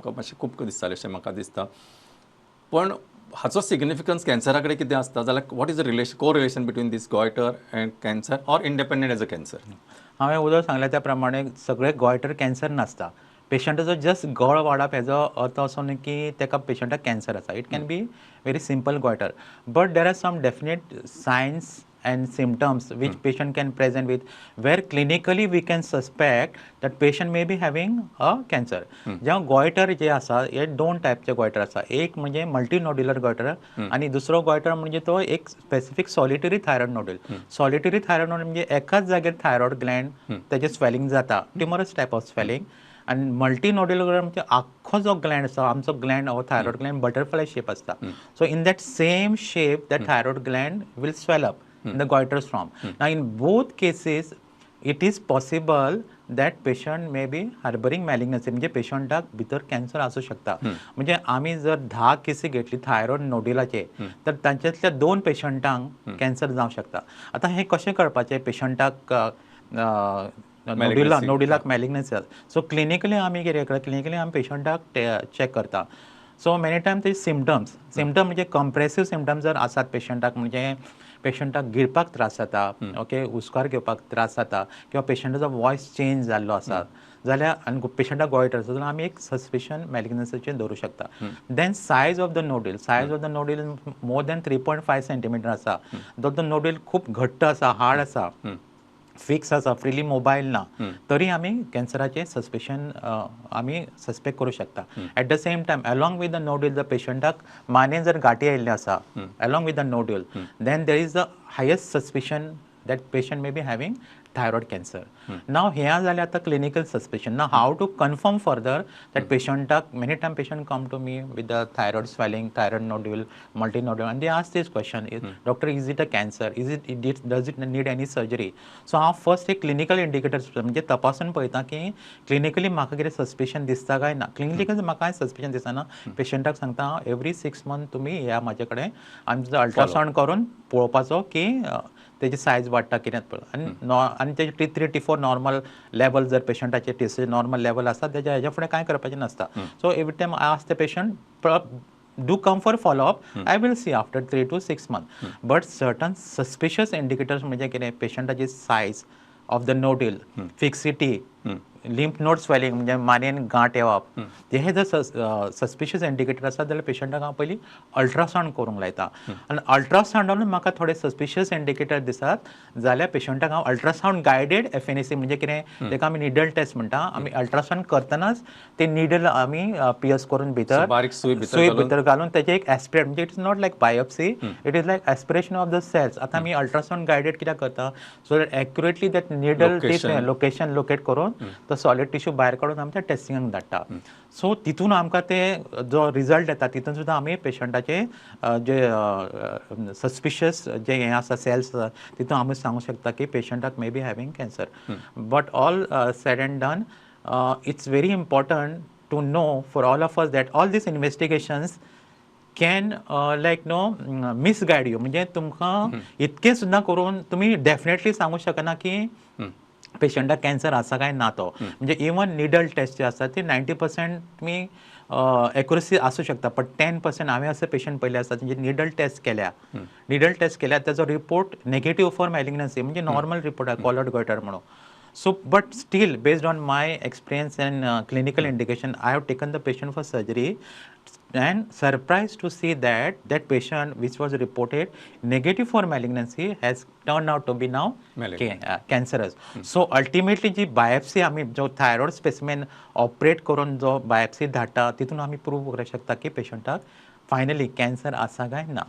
आमकां मातशें खूब दिसतालें अशें म्हाका दिसता. पण हाचो सिग्निफिकन्स कॅन्सरा कडेन कितें आसता जाल्यार what is the relation, correlation between this goitre and cancer or independent as a cancer? हांवें उदक सांगलें त्या प्रमाणे सगळे गोयटर कॅन्सर नासता. पेशंटाचो जस्ट गळ वाडप हेजो अर्थ असो न्ही की ताका पेशंटाक कॅन्सर आसा. It can be very simple goitre, but there are some definite signs and symptoms which patient can present with, where clinically we can suspect that patient may be having a cancer. जेव्हा गोयटर जे आसा, हे दोन टायपचे गोयटर आसा. एक म्हणजे multinodular गोयटर आनी दुसरो गोयटर म्हणजे तो एक specific solitary thyroid nodule. Solitary thyroid nodule म्हणजे एकाच जाग्यार थायरॉयड ग्लँड तेजें स्वॅलिंग जाता, ट्युमरस टायप ऑफ स्वॅलिंग. आनी मल्टीनोड्युलर म्हणजे आख्खो जो ग्लँड आसा, आमचो ग्लँड हो थायरॉयड ग्लँड बटरफ्लाय शेप आसता. So in that same shape that thyroid gland will swell up in the goitrous form. Now, in both cases, it is possible that patient may be harboring malignancy, म्हणजे पेशंटाक भितर cancer आसूं शकता. म्हणजे आमी जर 10 केसी घेतली थायरॉयड नोड्युलाचे, तर तांच्यातल्या दोन पेशंटांक कॅन्सर जावं शकता. आतां हें कशें कळपाचें पेशंटाक नोड्युला Malignancy. नोड्युलाक मॅलिग्नन्सी? सो क्लिनिकली आमी कितें करता, क्लिनिकली आमी पेशंटाक चॅक करता. सो मेनी टायम ते सिमटम्स, सिमटम म्हणजे कंप्रेसिव सिमटम्स जर आसात पेशंटाक, म्हणजे पेशंटाक गिळपाक त्रास जाता, ओके, हुस्कार घेवपाक त्रास जाता किंवा पेशंटाचो वॉयस चेंज जाल्लो आसा जाल्यार आनी पेशंटाक गोयटर आसा जाल्यार आमी एक सस्पिशन मॅलिग्नन्सीचें दवरूं शकता. Then size of the nodule, size of the nodule more than 3.5 centimetre आसा, जर तो नोड्यूल खूब घट्ट आसा, हार्ड आसा, फिक्स आसा, फ्रिली मोबायल ना, तरी आमी कॅन्सराचें सस्पिशन आमी सस्पेक्ट करूं शकता. At the same time, along with the nodule जर पेशंटाक मानेन जर गांठी आयिल्ल्यो आसा along with the nodule, then there is the highest suspicion that patient may be having thyroid cancer. Now हें जालें आतां clinical suspicion. Now, how to confirm further that पेशंटाक? Many time patient come to me with the thyroid swelling, thyroid nodule, multi nodule, and they ask this question, "Doctor, is it a cancer? Is it does it need any surgery?" So हांव first एक clinical indicators म्हणजे तपासून पळयता की clinically म्हाका कितें suspicion दिसता काय ना. क्लिनिकली म्हाका कांय सस्पिशन दिसना, पेशंटाक सांगता हांव, एवरी 6 मंथ तुमी या म्हाजे कडेन, आमचो अल्ट्रासावंड करून पळोवपाचो की तेजी सायज वाडटा कितें पळय. आनी नॉ आनी तेजे T3, T4 normal level जर पेशंटाचे टी नॉर्मल लेवल आसा, तेज्या हेज्या फुडें कांय करपाचें नासता. So every time I ask the patient, do come for follow up, I will see after 3 to 6 month. But certain suspicious indicators म्हणजे कितें, पेशंटाची size of the nodule, fixity, lymph node swelling म्हणजे मानेन गांठ येवप, हे जर सस्पिशियस इंडिकेटर आसा जाल्यार पेशंटाक हांव पयलीं अल्ट्रासावंड करूंक लायता. आनी अल्ट्रासावंडानूय म्हाका थोडे सस्पिशियस इंडिकेटर दिसतात जाल्यार पेशंटाक हांव अल्ट्रासावंड गायडेड एफएनएसी, म्हणजे कितें, ताका आमी निडल टेस्ट म्हणटा. आमी अल्ट्रासावंड करतनाच ते निडल आमी पियर्स करून भितर So, बारीक सुई भितर सुई घालून? भितर घालून तेजे एक एस्पिरेट, म्हणजे it is not like biopsy, it is like aspiration of the cells. आतां आमी अल्ट्रासावंड गायडेड कित्याक करता? So that accurately that needle Location. Location locate करून तो सॉलिड टिश्यू भायर काडून आमच्या टेस्टिंगाक धाडटा. सो तितून आमकां ते जो रिजल्ट येता, तितून सुद्दां आमी पेशंटाचे जे सस्पिशियस जे हें आसा, सेल्स आसा, तितून आमी सांगूंक शकता की पेशंटाक may be having cancer. But all said and done, it's very important to know for all of us that all these investigations can like no misguide you. म्हणजे तुमकां इतकें सुद्दां करून तुमी डेफिनेटली सांगूंक शकना की पेशंटाक कॅन्सर आसा काय ना तो. म्हणजे इवन निडल टेस्ट जे आसा ती 90% तुमी एक्युरसी आसूं शकता, बट 10% हांवें असे पेशंट पळयले आसा तेंचे निडल टेस्ट केल्या, निडल टेस्ट केल्या, तेजो रिपोर्ट नेगेटीव फॉर मॅलिग्नन्सी, म्हणजे नॉर्मल रिपोर्ट आहे, कॉलॉइड गोयटर म्हणून. So, but still, based on my experience and clinical indication, I have taken the patient for surgery and surprised to see that that patient which was reported negative for malignancy has turned out to be now Malignant. Cancerous. So ultimately ji biopsy आमी जो thyroid specimen operate करून जो biopsy धाडटा, तितून आमी prove करूंक शकता की पेशंटाक फायनली कॅन्सर आसा काय ना.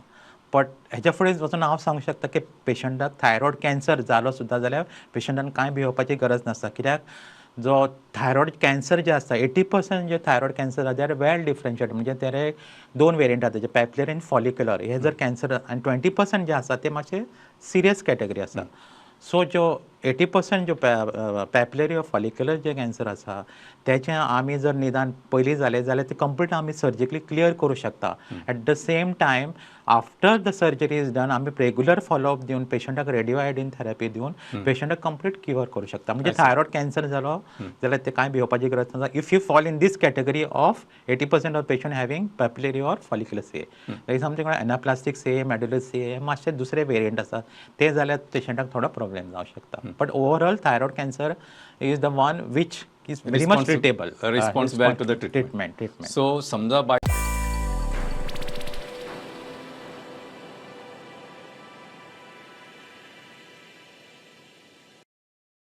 बट हेच्या फुडें वचून हांव सांगूंक शकता की पेशंटाक थायरॉयड कॅन्सर जालो सुद्दां जाल्यार पेशंटान कांय भियोवपाची गरज नासता, कित्याक जो थायरॉयड कॅन्सर जे आसता, 80% जे थायरॉयड कॅन्सर आसा, they are well differentiate. म्हणजे ते दोन वेरियंट आसा तेजे, पॅपलरी आनी फॉलिक्युलर. हे जर कॅन्सर आनी 20% जे आसा ते मातशे सिरियस कॅटेगरी आसा. सो ज्यो 80% जो पॅपलरी ऑर फॉलिक्युलर जे कॅन्सर आसा, तेचें आमी जर निदान पयलीं जालें जाल्यार ते कंप्लीट आमी सर्जिकली क्लियर करूं शकता. At the same time, after the surgery is done, आमी रेगुलर फॉलोअप दिवन, पेशंटाक रेडिओ आयोडीन थेरपी दिवन पेशंटाक कंप्लीट क्युअर करूं शकता. म्हणजे थायरॉयड कॅन्सर जालो जाल्यार ते कांय भिवपाची गरज ना, if you fall in this category of 80% of patient having papillary or follicular CA. There is something anaplastic CA, medullary CA, मातशे दुसरे वेरियंट आसा, ते जाल्यार पेशंटाक थोडो प्रॉब्लेम जावं शकता. But overall, thyroid cancer is the one which is very much treatable. Response well to the treatment. Treatment. So समजा बाय